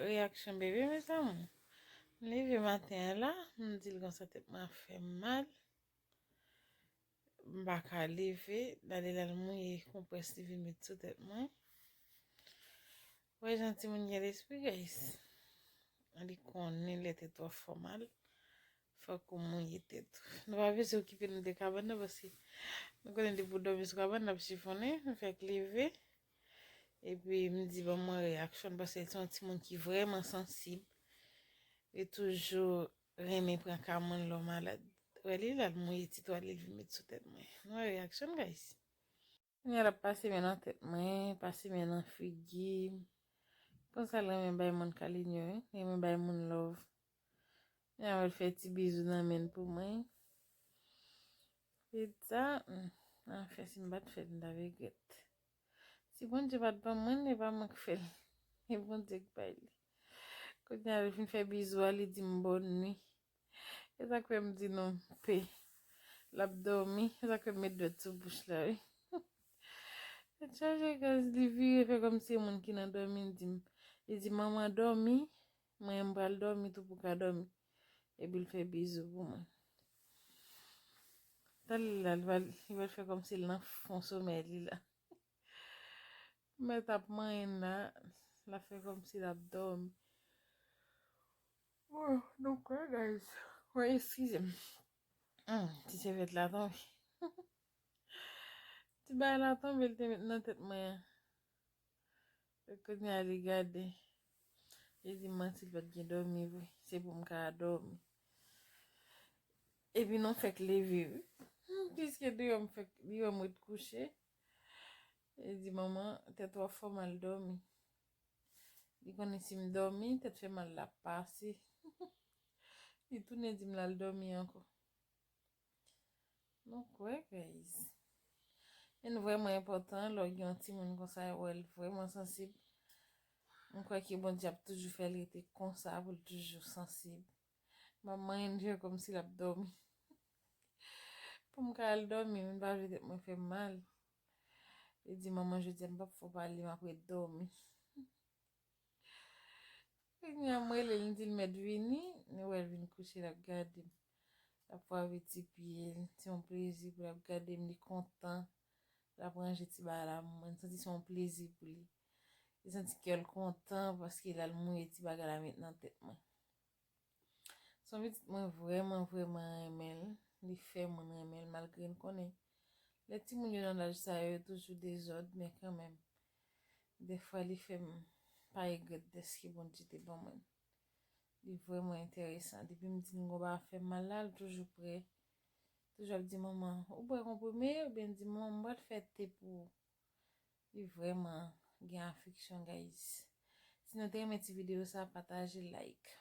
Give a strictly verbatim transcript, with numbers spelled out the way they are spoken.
Reyaksyon bebe, mezanmi. M leve maten an la, m di l konsa tèt mwen ap fè m mal. M pa ka leve, gade l al mouye konprès li vin met sou tèt mwen. Wè jan timoun gen lespri, guys. Li konnen lè tèt ou ap fè w mal, fòk ou mouye tèt ou. Nou pa bezwen okipe nou de kabann nan, paske nou konnen depi w dòmi sou kabann nan, l ap chifonnen, nou fèk leve. Epi m di ban mwen reyaksyon l, paske l se yon timoun ki vrèman sansib. Li toujou renmen pran ka moun lè w malad. Wè li la, l mouye ti twal li, l vin met sou tèt mwen. Nou wè reyaksyon l, guys. Kounye a l ap pase men nan tèt mwen, pase men nan figi m. Konsa l renmen bay moun kalinyo, wi. L renmen bay moun love. Kounye a l fè ti bizou nan men l pou mwen. Pizza, hmm, nan fè si m pa t fè l, m ta regrèt. Si Bondye pa t ban mwen l, e pa mwen k fè l. E Bondye k bay li. Kounye a l fin fè bizou a, li di m bòn nwi. E sa k fè m di nou pe. L ap dòmi. E sa k fè m met dwèt sou bouch la, wi. Tèt chaje, guys, li vire fè kòmsi e moun ki nan dòmi, li di m. Li di, "Manman dòmi, mwen m pral dòmi tou pou w ka dòmi." Epi l fè bizou pou mwen. Talè la, li pral, li pral fè kòmsi l nan fon somèy li la. Mèt ap manyen l la, l ap fè kòmsi l ap dòmi. Oh, nou kwè, guys. Wè, eskize m. Hmm, ti sèvyèt la tonbe. Ti bagay la tonbe, l te met nan tèt mwen an. Kounye a li gade. Li di m manti, l pa t gen dòmi vre. Se pou m ka dòmi. Epi nou fèk leve, wi. Hmm, piske deyò m fèk, li wè m ret kouche. Li di, "Manman, tèt ou ap fè w mal, dòmi." Li konnen si m dòmi, tèt fè mal la ap pase. Li tounen di m l al dòmi ankò. Nou kwè, guys. E nou vrèman enpòtan, lè w gen yon timoun konsa, wè l vrèman sansib. M kwè ke Bondye ap toujou fè l rete konsa, pou l toujou sansib. M ap manyen l kòmsi l ap dòmi. Pou m ka al dòmi, m pa vle tèt mwen fè m mal. Li di, "Manman, jodi a m p ap fè w pale, m ap ret dòmi." Kounye a m rele l, m di l mèt vini, nou wè l vin kouche, l ap gade m. L ap frape ti pye l, se yon plezi pou l ap gade m, li kontan. L ap ranje ti bagay la pou mwen, m santi se yon plezi pou li. Li santi kè l kontan paske l al mouye ti bagay la met nan tèt mwen. Se yon pitit mwen vrèman, vrèman renmen l. Li fè moun renmen l, malgre n konnen lè timoun yo nan laj sa yo, yo toujou dezòd, men kanmenm, dèfwa li fè m pa regrèt dèske Bondye te ban mwen l. Li vrèman enteresan. Depi m di l gon bagay ap fè m mal la, l toujou prè. Toujou ap di, "Manman, ou bwè konprime?" Oubyen l di, "Manman, m pral fè te pou ou." Li vrèman gen afeksyon, guys. Si nou te renmen ti videyo sa, pataje, like.